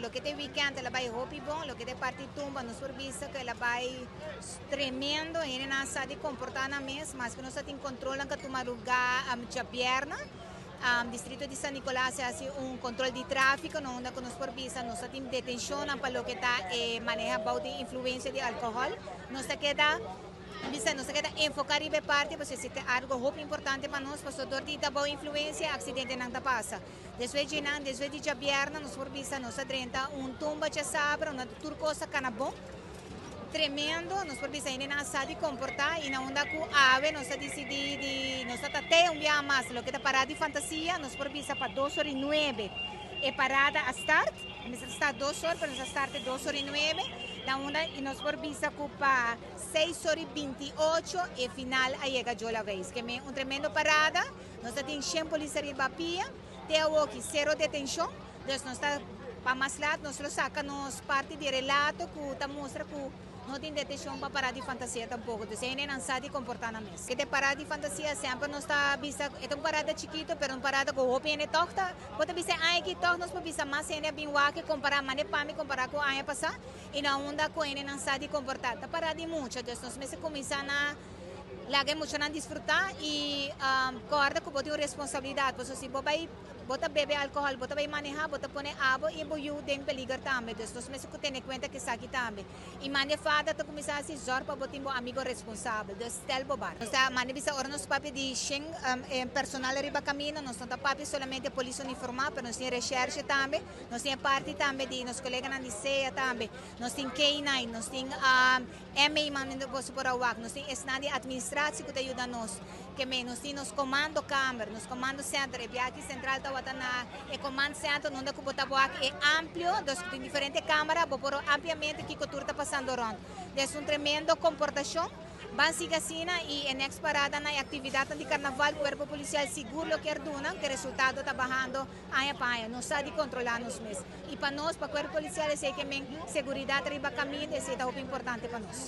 Loke ta e weekend el a bay hopi bon, loke ta e parti tumba nos por bisa cu el a bay tremendo, hendenan a sa di comporta nan mes, maske nos a tin controlnan cu a tuma lugar djabièrnè. Distrito di San Nicolas a haci un control di trafico na unda cu nos por bisa nos a tin detencionnan pa loke ta e maneha bou di influencia di alcohol. Nos ta keda bisa nos ta keda enfoca riba e parti pasobra esey ta algo hopi importante pa nos pasobra dor di ta bou influencia e accidentenan ta pasa. Despues dje nan, despues di djabièrnè nos por bisa nos a drenta un tumba djasabra unda tur cos a cana bon. Tremendo, nos por bisa hendenan a sa di comporta y na unda cu awe nos a dicidi di nos ta tatea un biaha mas loke ta parada di fantasia, nos por bisa pa 2:09 e parada a start, e mester a start 2 or pero nos a start e 2:09 na unda y nos por bisa cu pa 6:28 e final a yega Jola Weis. Ke men un tremendo parada, nos ta tin 100 polis ariba pia, te awoki cero detencion, dus nos ta. Pa mas lat nos lo saca nos parti di relato cu ta mustra cu no tin detencion pa parada di fantasia tampoco. Dus hendenan sa di comporta nan mes. Kete parada di fantasia semper nos ta bisa e ta un parada chikito pero un parada cu hopi hende tog ta bo ta bisa e aña aki tog nos por bisa mas hende a bin wak e compara mane pa mi compara cu aña pasa y na unda cu hendenan sa di comporta. Ta parada di mucha dus nos mester cuminsa na laga e muchanan disfruta y corda cu bo tin un responsabilidad pasobra si bo bay. Bo ta bebe alcohol, bo ta bay maneha, bo ta pone abo y bo yu den peliger tambe. Dus nos mester cu tene cuenta cu esaki tambe. Y mande fada ta cuminsa haci zorg pa bo tin bo amigo responsabel. Dus stel bo bar. Nos ta mande bisa ora nos papia di shen personal riba camino, nos no ta papia solamente polis uniforma, pero nos tin recherche tambe, nos tin e parti tambe di nos coleganan di SEA tambe, nos tin K9, nos tin MA mande boso por a wak, nos tin esnan di administratie cu ta yuda nos. Ke men nos tin nos comando kamer, nos comando center, e biaha central tabata na e command center unda cu bo ta wak e amplio, dus cu tin diferente camera, bo por ampliamente kico tur ta pasando rond. Des un tremendo comportacion. Ban sigui asina y e next parada na e actividadnan di carnaval Cuerpo Policial sigur lo kier duna cu e resultado ta bahando aña pa aña. Nos sa di controla nos mes. Y pa nos, pa Cuerpo Policial esey ke men seguridad riba caminda, esey ta hopi importante pa nos.